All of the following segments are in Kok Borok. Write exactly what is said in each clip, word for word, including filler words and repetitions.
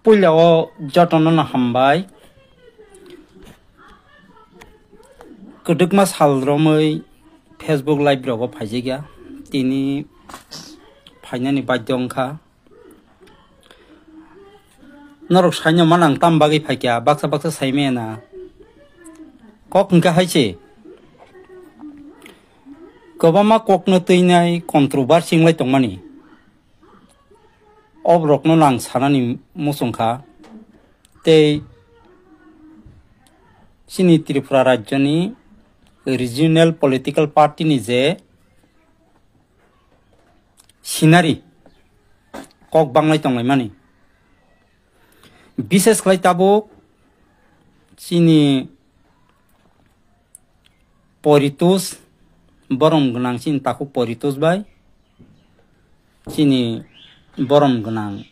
Puila o jotono no hambai. Kwdwkma sal romwi Facebook live rogo phaijakya. Tini phainani badhyo wngkha. Norok saino manang tam bagwi phaikya, baksa baksa saimaya na. Kok hwnkha hai se. Kwbangma kokno twinai controversy wnglai tongmani. Oborokno nang sanani muchungkha. Tei chini Tripura rajyoni regional political party ni je scenery kok banglai tonglaimani. Bises khlai tabuk chini Poritus, borom gwnang chini takhuk Poritus bai chini borom gwnang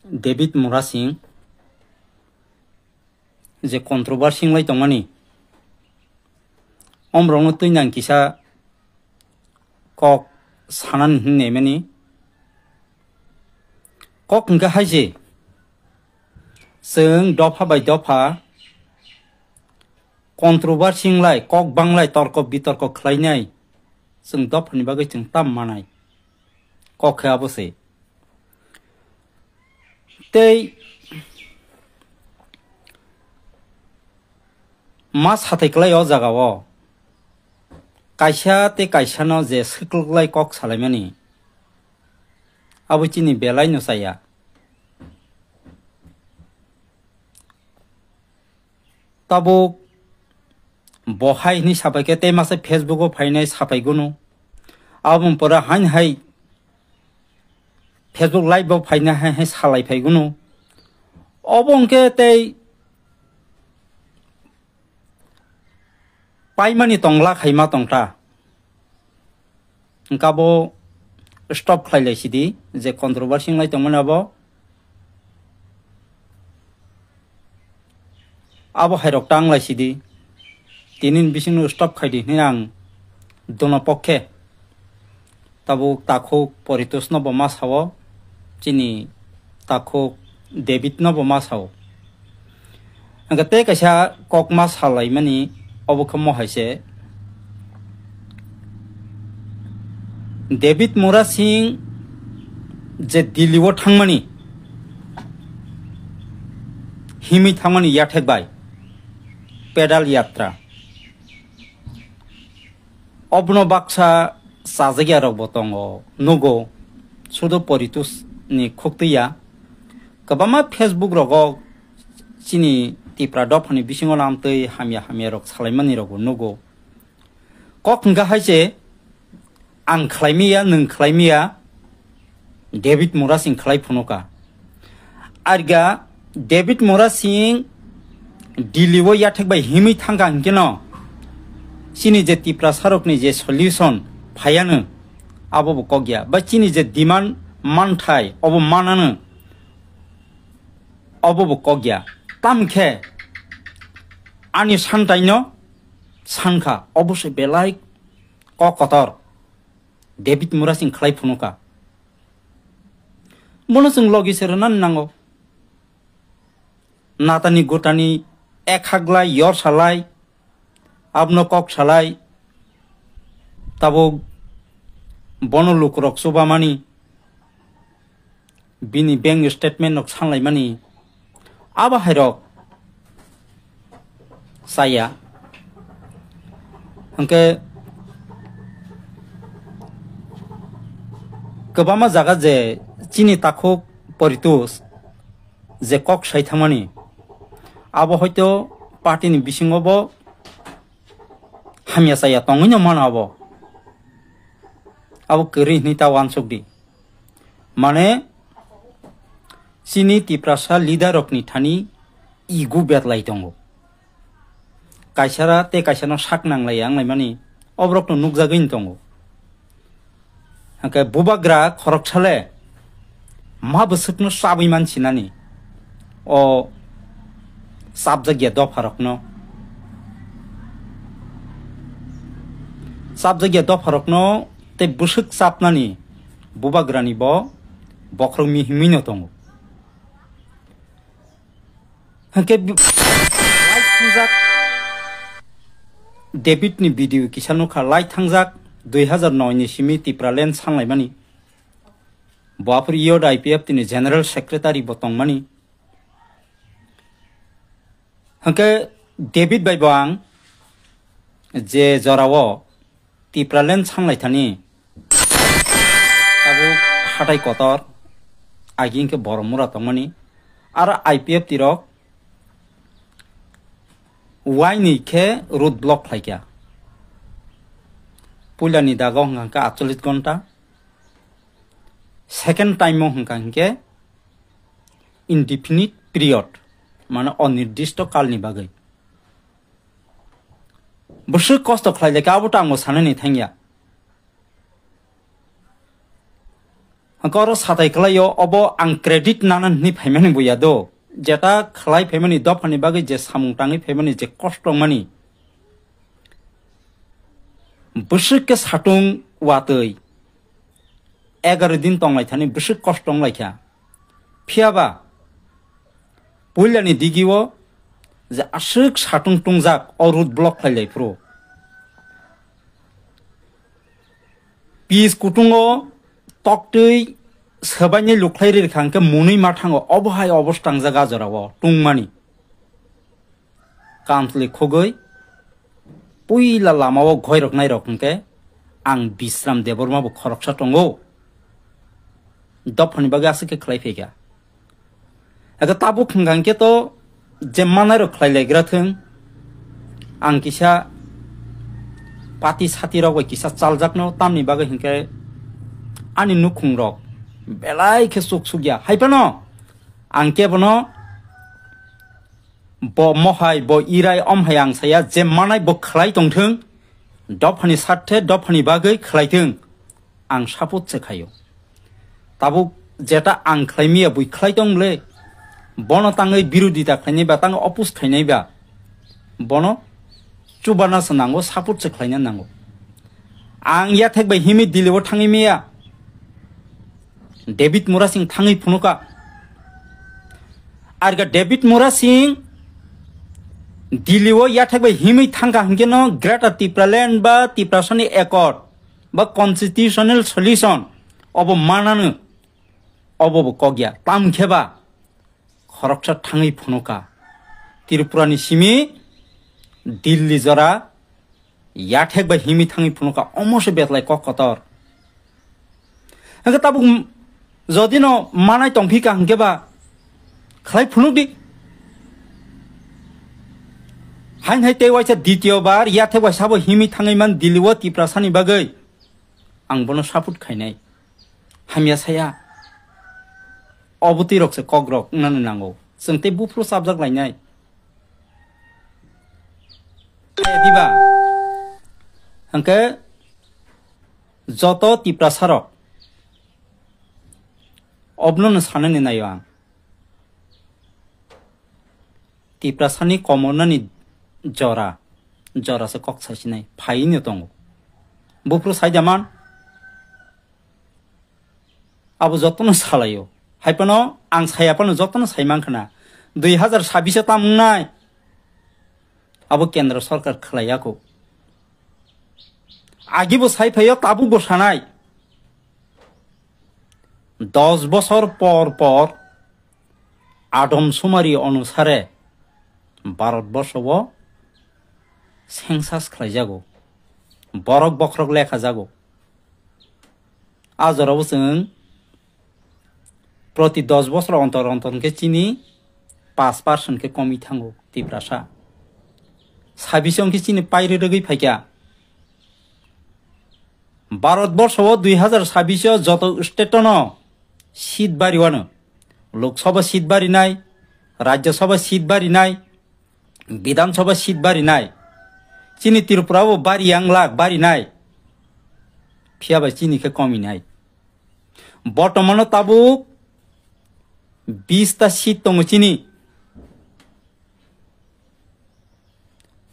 David Murasing je controversy wnglai tongmani, omrokno twi nang kisa kok sanani hwnwi naimani. Kok hwnkhe hai se, chwng dopha bai dopha controversy wnglai, kok banglai, torko bitorko khlainai, chwng dophani bagwi chwng tam manai. Kok khe abo se. Tei ma sathai kwlai o jaga o kaisa tei kaisa no je swkluklai kok salaimani, abo chini belai no chaya. Tabuk bo hai hwnwi sapai khe tei masa Facebook o phainai sapai gunu. Aboni pore hain hai Facebook live o phaina hai hai salai phai gunu. Obo hwnkhe tei paimani tongla khaima tongta. Hwnkhe abo stop khlai lai sidi, je controversy wnglai tongmani abo, abo hairok ta wnglai sidi. Tini ni bisingno stop khai di hwnwi ang dono pokhe. Tabuk takhuk Poritus no bo ma sao, chini takhuk David no bo ma sao. Hwnkhe tei kaisa kok ma salaimani, obo khe mo hai se, David Murasing je Delhi o thangmani, himwi thangmani yathek bai, pedal yatra. Obono baksa chajakya rok bo tongo, nugo, sudu Poritus ni khuktwi ya. Kwbangma Facebook rogo chini Tipra dophani bisingo lamtwi hamya hamya rok salaimani rok bo nugo. Kok hwnkha hai se, ang khlai maya, nwng khlai maya, David Murasing khlai phunukha. Arga David Murasing Delhi o yathek bai himwi thangkha hwnkeno chini je Tiprasa rokni je solution phaiyanw abo bo kok ya, ba chini je demand manthai obo mananw obo bo kok ya. Tamkhe ani santaino sankha obo se belai kok kotor. David Murasing khlai phunukha. Bono chwng logi se rwnani nango. Natani gotani ek haglai, yor salai, abono kok salai, tabuk bono lukurok chubamani, bini bank statement rok sanlaimani, abo hairok chaya. Hwnkhe kwbangma jaga je chini takhuk Poritus je kok sai thangmani, abo hoito party ni bisingo bo hamya chaya tongwino mano abo. Abo kwrwi hwnwi ta uansuk di. Mane, chini Tiprasa leader rokni thani ego betlai tongo. Kaisara tei kaisano sak nanglai wnglaimani oborokno nukjagwino tongo. Hwnkhe bubagra khoroksale ma bwswkno chabwi mansinani o chapjakya dopharokno, chapjakya dopharokno tei bwswk chapnani bubagrani bo bokhorok mihimwino tongo. Hwnkhe bi-, live thangjak. David ni video kisa nukha, live thangjak, dui hazar noi ni simi Tipraland sanlaimani. Bo aphuru I O D I P F T ni General Secretary bo tongmani. Hwnkhe David bai bo ang je jorao Tipraland sanlaithani, abo hatai kotor, agi hwnkhe Boromura tongmani, aro I P F T rok waini khe road block khlaikha. Puilani dago hwnkha hwnkhe atchollish ghonta, second time o hwnkha hwnkhe indefinite period, mane onirdisto kalni bagwi. Bwswk kosto khlai laikha, abo to ang bo sanani thangya. Hwnkhe oro satai kwlaio, obo ang credit nana hwnwi phaimani bo ya do. Jeta khlai phaimani dophani bagwi je samung tangwi phaimani je kosto wngmani. Bwswk khe satung watwi egaroh din tonglaithani bwswk kosto wnglaikha. Phiyaba puilani digio je aswk satung tungjak o road block khlai lai phuru. Pis kutungo toktwi swbaini lukhlai rirkha hwnkhe munui ma thango, obo hai obosta wngjak a jorao tungmani. Kamchwlwi khugwi puila lamao goirok nairok hwnkhe ang Bisram Debbarma bo khoroksa tongo. Dophani bagwi aswk khe khlai phaikha. Ego tabuk hwnkha hwnkhe to je manairok khlai laigra thwng, ang kisa pati sati rok bai kisa chaljakno, tamni bagwi hwnkhe ani nukhung rok belai khe chuk sukya. Hai phano ang kebono bo mohai, bo irai, omhai ang saya, je manai bo khlai tongthwng, dophani sarthe, dophani bagwi khlai thwng, ang support se khaio. Tabuk jeta ang khlai miya bui khlai tong le, bono tangwi birodita khlainai ba, tangwi oppose khainai ba, bono chubana se nango, support se khlaina nango. Ang yathek bai himwi Delhi o thangwi miya, David Murasing thangwi phunuka. Arga David Murasing Delhi o yathek bai himwi thangka hwnkhe no Greater Tipraland ba Tiprasani Accord ba Constitutional Solution obo manano, obo bo kok ya. Tam khe ba khoroksa thangwi phunuka. Tripurani simi Delhi jora yathek bai himwi thangwi phunuka, omo se betlai kok kotor. Hwnkhe tabuk m-, jodi no manai tongphika hwnkhe ba khlai phunuk di. Hain hai tei waisa ditiyo bar yathek bai sabo himwi thangwi man Delhi o Tiprasani bagwi ang bono support khainai. Hamya saya. Obo twi rok se kok rok wngnani nango. Chwng tei buphuru chapjak lainai. Diba? Hwnkhe joto Tiprasa rok obnono sanani naio ang. Tiprasani komornani jora, jora se kok saisinai phaino tongo. Buphuru saida man, abo jotono salaio. Hai phano ang saya phano jotono sai mankha na. Dui hazar sabbish o tam wngnai. Abo kendra sarkar khlai ya kho. Agi bo sai phaio, tabuk bo sanai. Dos bosor por por adom sumari onusare Bharat borsho o census khlai jago. Borok bokhorok lekha jago. A jorao chwng proti dos bosor ontor ontor hwnkhe chini paanch percent khe komwi thango Tiprasa. Sabbish o hwnkhe chini pairi rwgwi phaikha. Bharat borsho o dui hazar sabbish o joto state o no seat bari wano. Lok Sabha seat bari nai, Rajya Sabha seat bari nai, Bidhan Sabha seat bari nai. Chini Tripura o bari yang lak bari nai. Phiya bai chini khe komi nai. Bortomano tabuk bish ta seat tongo chini.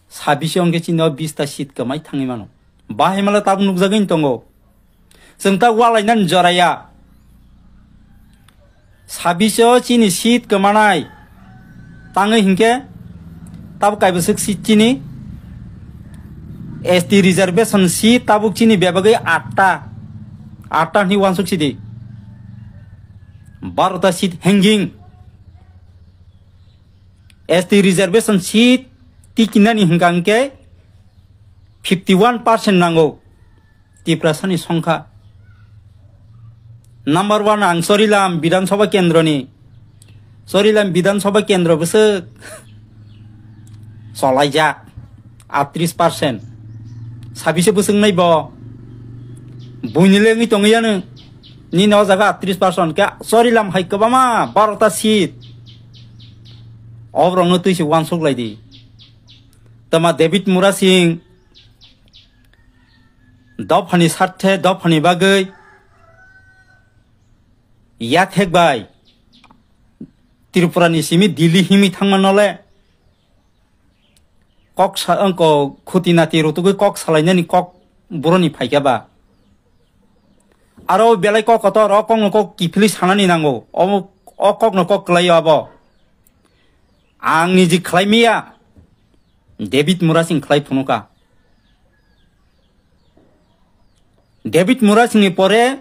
Sabbish o hwnkhe chini o bish ta seat kwmai thangwi mano. Bahai mala tabuk nukjagwi tongo. Chwng ta walainani jora ya. Sabbish o chini seat kwmanai. Tangwi hinkhe tabuk kaibwswk seat chini S T reservation seat tabuk chini bebagwi atta, atta hwnwi uansuk sidi. Barota seat hanging. S T reservation seat tikinani hwnkha hwnkhe fifty one percent nango. Tiprasani songkha. Number one ang Chorilam Bidhan Sabha Kendroni. Chorilam Bidhan Sabha Kendro bwswk cholaijak. Atris percent. Sabise bwswk nai bo. Buini lengwi tongwi yanu. Nini o jaga atris percent. Khe Chorilam hai kwbama barota seat. Obrokno twi se uansuk lai di. Tama David Murasing. Dophani sarthe, dophani bagwi yathek bai Tripura ni simi Delhi himi thangma nole kok sa-, ang ko khuti nati rutugwi kok salainani kok buroni phaikha ba. Aro belai kok kotor, o kokno kok kiphilwi sanani nango. O, o kokno kok kwlaio abo. Ang niji khlai miya. David Murasing khlai phunuka. David Murasingni pore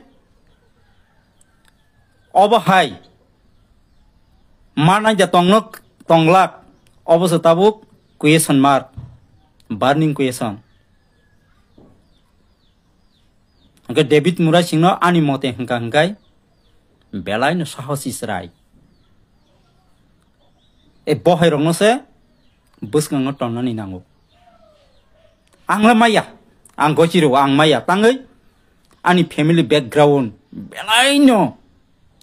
obo hai manai da tongno tonglak, obo se tabuk question mark, burning question. Hwnkhe David Murasingno ani mote hwnkha hwnkhe belaino sahos Israel. E bohairokno se bwskango tonnani nango. Ang le maya, ang gochiro ang maya tangwi ani family background belaino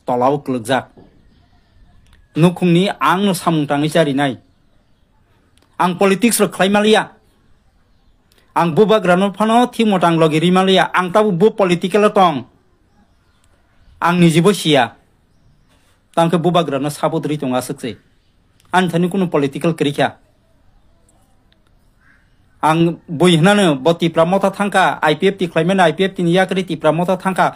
tolao kwlwkjak. Nukhungni angno samung tangwi charinai. Ang politics rok khlai maliya. Ang bubagrano phano thik motang logi ri maliya. Ang tabuk bo political o tong. Ang nijibo siya. Tangkhe bubagrano support ri tongo aswk se. Ani thani kunu political kwrwi kha. Ang bui hwnano bo Tipra motha thangkha, I P F T khlaimani I P F T ni yakri Tipra motha thangkha.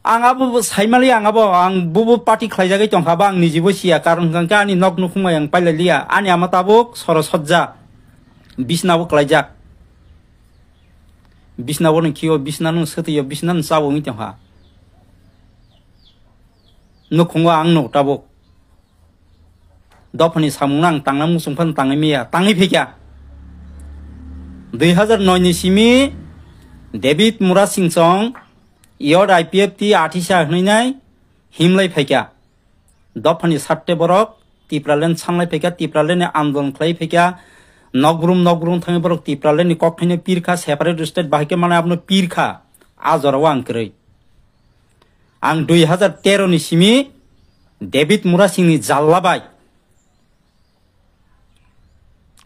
Ang abo bo saimali ang abo ang bubo party khlaijagwi tongkha ba ang nijibo siya karon hwnkhe ani nok nukhungbai ang pailaliya ani ama tabuk soro sojja bisnabo klaijak. Bisnabo ni khio bisnano swtwio bisnano chabo wngwi tongkha. Nukhungo ang nuk tabuk. Dophani samungno ang tangna muchung phano tangwi maya, tangwi phaikha. Dui hazar noi ni simi David Murasingchong yod I P F T athisa hwnwi nai himlai phaikha. Dophani satte borok Tipraland sanlai phaikha, Tipraland ni andolon khlai phaikha. Nokbrum nokbrum thangwi borok Tipraland ni kokthaino pirkha, separate state bahai khe mane abono pirkha. A jorao ang kwrwi. Ang dui hazar tero ni simi David Murasing ni jalla bai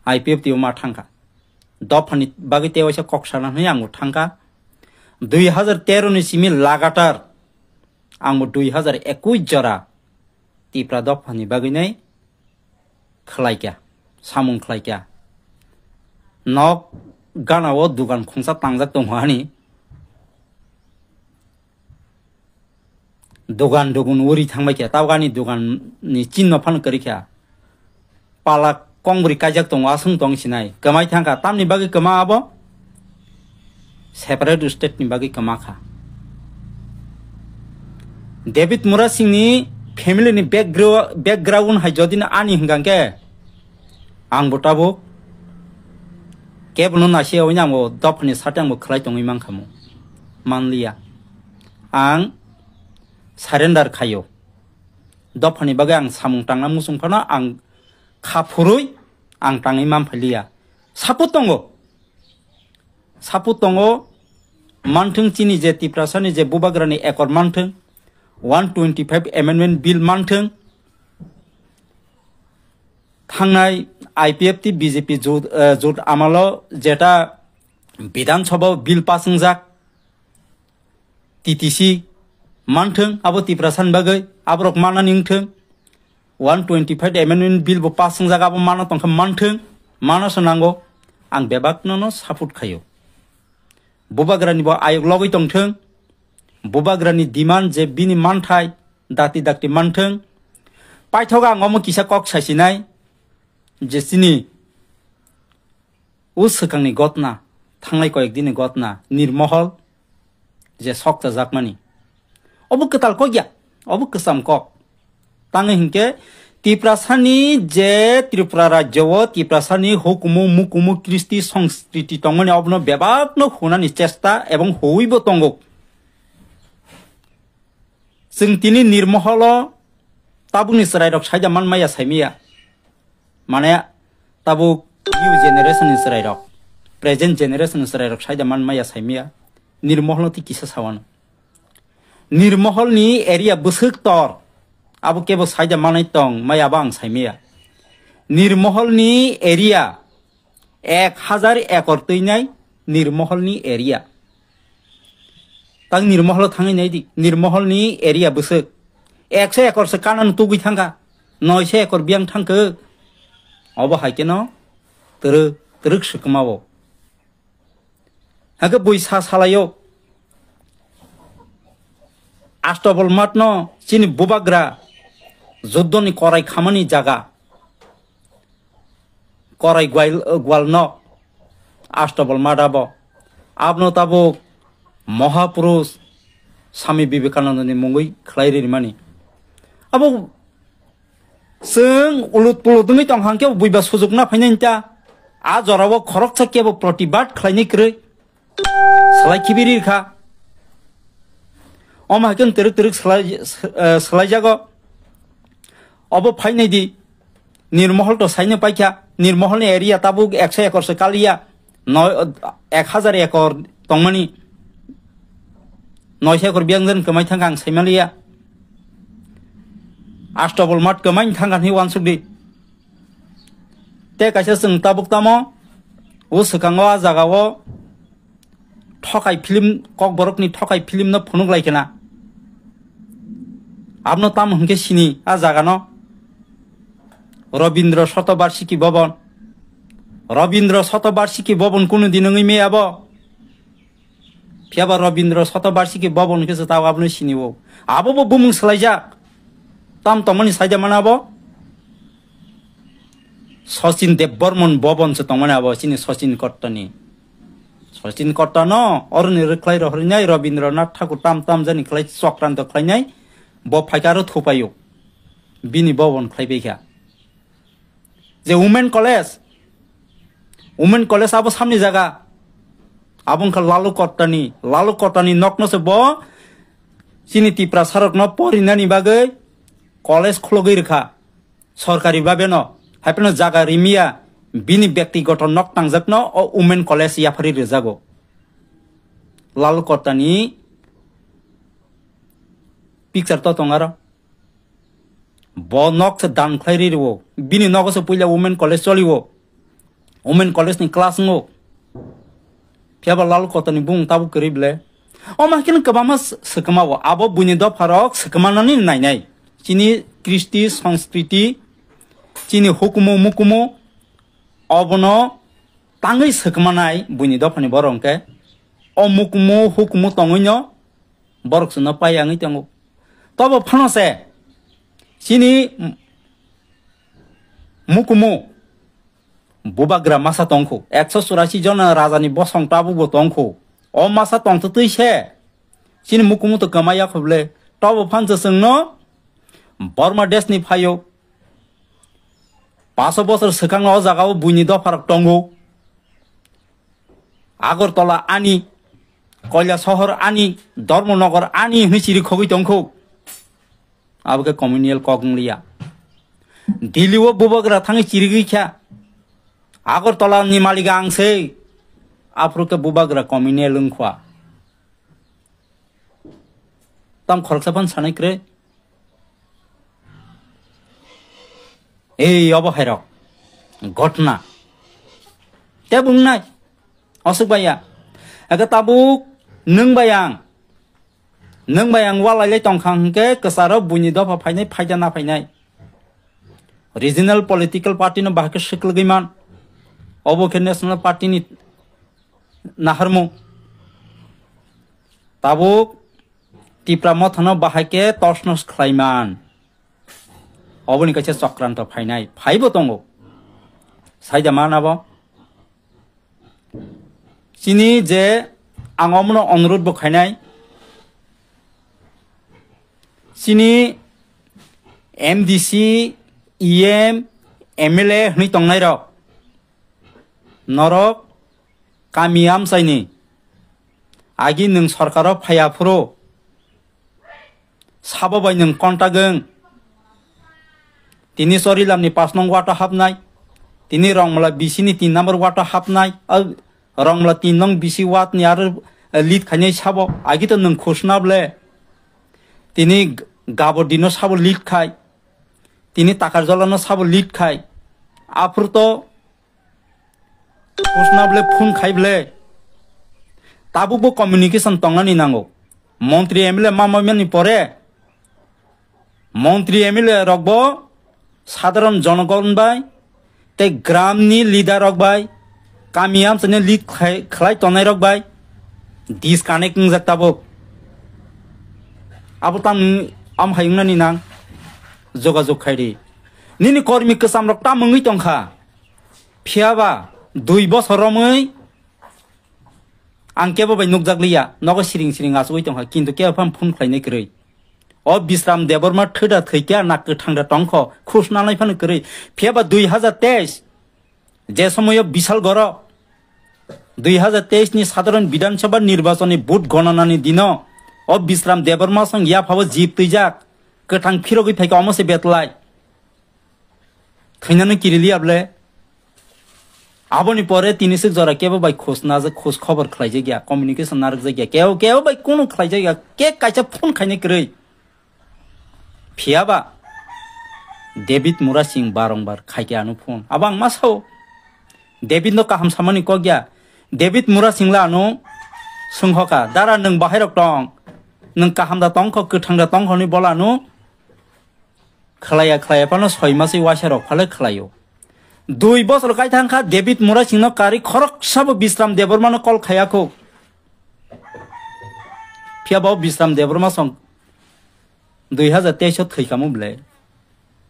I P F T o ma thangkha. Dophani bagwi tei waisa kok sana hwnwi ang bo thangkha. Dui hazar tero ni simi lagatar ang bo dui hazar ekush jora Tipra dophani bagwi nai khlaikha, samung khlaikha. Nok gana o dugan khungsa tangjak tongo ani. Dugan dugun uri thangbai kha, tabuk ani dugan ni chinno phano kwrwi kha. Pala kongbri kaijak tongo, aswng tong sinai. Kwmai thangkha, tamni bagwi kwma abo? Separate state ni bagwi kwma kha. David Murasing ni family ni backgro-, background hai jodi no ani hwnkha khe, ang bo tabuk kebo no naisi yaui ang bo dophani sati ang bo khlai tongwi mankha mo. Manliya. Ang surrender khaio. Dophani bagwi ang samung tangna muchung phano ang kha phurwi ang tangwi manphailiya. Support tongo. Support tongo. Manthung chini je Tiprasani je bubagrani ekor manthung. One twenty five amendment bill manthung. Thangnai I P F T B J P jut, eh, jut amalo jeta Bidhan Sabha o bill pass wngjak. T T C manthung, abo Tiprasani bagwi, aborok manani wngthung. One twenty five amendment bill bo pass wngjak, abo mana tongkha manthung, mana se nango. Ang bebakno no support khaio. Bubagrani bo ayok logwi tongthung. Bubagrani demand je bini manthai, dakti dakti manthung. Paithok ang omo kisa kok sasinai. je chini o swkangni gotna, thanglai koyek dini gotna, Nirmohol je sok chajakmani. Obo kwtal kok ya, obo kwcham kok. Tangwi hinkhe Tiprasani je Tripura rajyo o Tiprasani hukumu mukumu kristi songskriti tongmani obono bebakno hunani chesta ebong huibo tongo. Chwng tini Nirmoholo tabukni chwrairok saida manmaya saimaya. Mane tabuk new generation ni chwrairok, present generation ni chwrairok saida manmaya saimaya. Nirmoholo tei kisa sawano. Nirmoholni area bwswk tor, abo kebo saida manai tong maya abo ang saimaya. Nirmoholni area ek hajar ekor twinai Nirmoholni area. Tang Nirmoholo thangwi naidi, Nirmoholni area bwswk ekso ekor se kanano tugwi thangkha, noiso ekor biyang thangkhe. Obo hai kheno twrwk twrwk swkma bo. Hakhe bui sa salaio. Astobol matno chini bubagra juddoni korai khamani jaga. Korai gwal, gwal nok. Astobol mat abo. Abno tabuk Mahapurush Swami Vivekanandani mungwi khlai rimani. Abo Chwng ulut pulut wngwi tong hang khe buiba sujuk na phainai ta. A jorao khoroksa kebo protibad khlainai kwrwi. Salai khibiri kha. Omo hai khe twrwk twrwk salai, eh, salai jago. Obo phainai di. Nirmohol to saino paikha. Nirmohol ni area tabuk ekso ekor se kaliya. Noi, ek hajar ekor tongmani. Noisa ekor biyang jan kwmai thangkha ang saimaliya. Astobol mat kwmai thangkha hinwi uansukdi. Tei kaisa chwng tabuk tamo, o swkango a jagao thokai film, kokborokni thokai film no phunuk lai khna. Abno tamo hwnkhe sini a jagano? Robindra Shatabarshiki Bhavan. Robindra Shatabarshiki Bhavan kunu din wngwi maya bo? Phiya ba Robindra Shatabarshiki Bhavan khe se tao abono sini o. Abo bo bumung swlaijak. Tam tongmani saida mana bo? Sachin Debbarman Bhavan se tongmani abo chini Sachin Kottani. Sachin Kottano oroni rwkhlai rohornai Rabindranath Thakur tam tam jani khlai chokranto khlainai bo phaikha aro thupaio. Bini Bhavan khlai baikha. Je Women College, Women College abo samni jaga, abo wngkha Lalu Kottani, Lalu Kottani nokno se bo chini Tiprasarokno porinani bagwi college khulogwi rwkha, sorkari babeno, haiphano jaga rimiya, bini bektigoto nok tangjakno o Women College yapharwi rwjago. Lalu Kottani picture to tong aro. Bo nok se dan khlai ri rwo. Bini nogo se puila Women College choli wo. Women College ni class wngo. Phiya ba Lalu Kottani bumung tabuk kwrwi ble. Omo hai kheno kwbangma s-, swkma o. Abo buini dopha rok swkma nani nainai. Chini kristi, sanskriti, chini hukumu, mukumu, obono tangwi swkma nai buini dophani borok hwnkhe. O mukumu, hukumu tongwi no borok chwngno pai yangwi tongo. Tobo phano se chini m-, mukumu bubagra masa tongkhu, ekso churasi jona rajani bosong tabukbo tongkhu. O masa tongtwtwi se chini mukumu to kwmai yakho ble. Tobo phansa chwngno Burma deshni phaio. Paso bosor swkangno o jagao buini dopharok tongo. Agartala ani, Koilasohor ani, Dharmanagar ani hwnwi chiri khogwi tongkhu. Abo khe communal kok wngliya. Delhi o bubagra thangwi chirigwi kha. Agartala ni malik ang se. Aphuru khe bubagra communal wngkha. Tam khoroksa phano sanai kwrwi. Ei obo hai rok. Ghotna. Tei bung nai. Aswk bai ya. Eke tabuk nwng bai ang. Nwng bai ang walai lai tong kha hwnkhe kwcharo buini dopha phainai phaida na phainai. Regional political party no bahai khe swklwgwi man. Obo khe National Party ni naharmung. Tabuk Tipra Motha no bahai khe tosnos khlai man. Oboni kaisa chokranto phainai, phaibo tongo. Saida mana bo? Chini je ang omono onurodh bo khainai, chini M D C, E M, M L A hwnwi tongnai rok, norok kami amchaini agi nwng sorkaro phaiya phuru sabo bai nwng contact wng. Tini Chorilamni pas nong ward o hapnai, tini Rongmala B C ni tin number ward o hapnai, ah, Rongmala tin nong B C ward ni aro, eh, lead khainai sabo, agi to nwng khusna ble. Tini G-, Gabor dino sabo lead khai, tini Takarjala no sabo lead khai, aphuru to Khusna ble phone khai ble. Tabuk bo communication tongnani nango. Montri M L A ma mamani pore, montri M L A rok bo sadharon jonogon bai tei gram ni leader rok bai, kami amchani lead khai, khlai tongnai rok bai disconnect wngjak tabuk. Abo tang am hai wngnani nang jogajog khai di. Nini kormi kwcham rok tam wngwi tongkha. Phiya ba dui bosor romwi ang kebo bai nukjak liya, nogo siring siring achugwi tongkha, kintu kebo phano phone khlainai kwrwi. O Bisram Debbarma thwda thwikya na kwthangda tongkho, khusnanai phano kwrwi. Phiya ba dui hajar teis, je somoyo Bishal Goro, dui hajar teis ni sadharon Bidhan Sabha nirbachon ni vote gonanani dino o Bisram Debbarma song yaphabo jip twijak, kwthang phirogwi phaikha omo se betlai. Thwinano kiriliya ble. Aboni pore tini swk jora kebo bai khus najak, khus khobor khlaijak ya, communication narwkjak ya, kebo, kebo bai kunu khlaijak ya, ke kaisa phone khainai kwrwi. Phiya ba David Murasing barongbar khaikhe ano phone. Abo ang ma sao. David no kaham samani kok ya. David Murasing la ano swngkhoka, "Dara, nwng bahai rok tong? Nwng kaham da tongkho, kwthang da tongkho?" hwnwi bola ano khlaiya khlaiya phano soi maswi waisa rok phale khlaio. Dui bosor kai thangkha David Murasingno karwi khoroksa bo Bisram Debbarmano call khaiya kho. Phiya bo Bisram Debbarma song dui hajar teis o thwikhamu ble.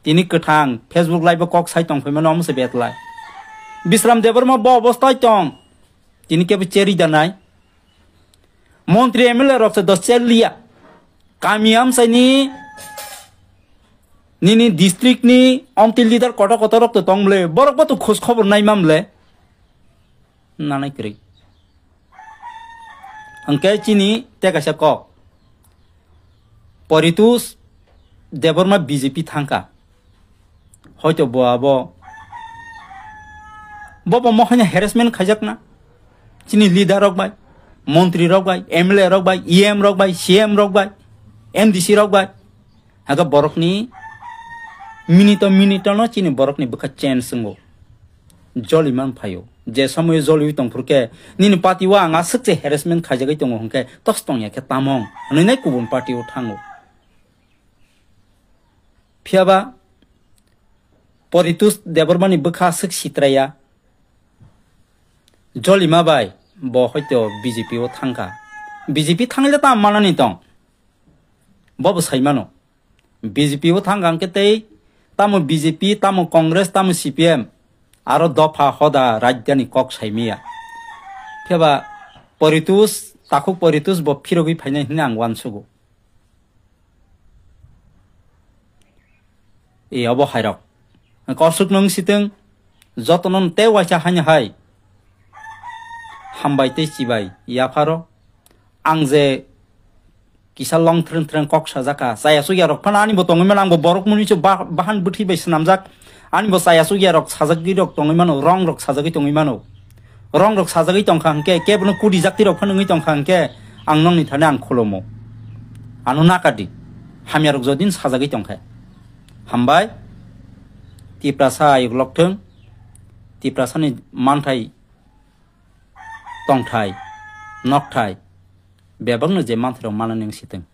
Tini kwthang Facebook live o kok sai tong phaimano omo se betlai. Bisram Debbarma bo obostai tong. Tini kebo cheri danai. Montri M L A rok se dos chel liya. Kami amsai ni nini district ni omti leader kotor kotor rok to tong ble. Borok bo to khos khobor nai mam ble. Nanai kwrwi. Hwnkhe chini tei kaisa kok. Poritus Debbarma B J P thangkha. Hoito bo abo, bo bo mohai harassment khaijakna. Chini leader rok bai, montri rok bai, M L A rok bai, E M rok bai, C M rok bai, M D C rok bai. Haga borokni minute minute no chini borokni bwkha change wngo. Joli man phaio. Je somoyo joliwi tongphuru khe nini party o ang aswk se harassment khaijagwi tongo hwnkhe tos tongya khe tamong hwnwi nai kubun party o thango. Phiya ba Poritus Debbarmani bwkha aswk sitraya. Jolima bai bo hoito B J P o thangkha. B J P thangwi le tamo manani tong? Bo bo sai mano. B J P o thangkha hwnkhe tei tamo B J P, tamo Congress, tamo C P M, aro dopha hoda rajdhani kok sai maya. Phiya ba Poritus, takhuk Poritus bo phirogwi phainai hwnwi ang uansugo. E obo hairok. Korsuk nung siteng, jotono te waisa haino hai. Hambai tei chibai, yapharo. Ang je kisa long threng threng kok sajaka, chaya chukya rok phano ani bo tongwi mano, ang bo borok mwnwi se ba-, bahan bwthwi bai swnamjak. Ani bo chaya chukya rok sajagwi rok tongwi mano, rong rok sajagwi tongwi mano. Rong rok sajagwi tongkha hwnkhe, kebono kudi jakti rok phano wngwi tongkha hwnkhe, ang nokni thani ang khulumo. Ano nakadi. Hamya rok jodin sajagwi tongkhe. Hambai. Tiprasa ayuk lokthwng. Tiprasani manthai, tongthai, nokthai. Bebakno je manthai rok manani wng sitwng.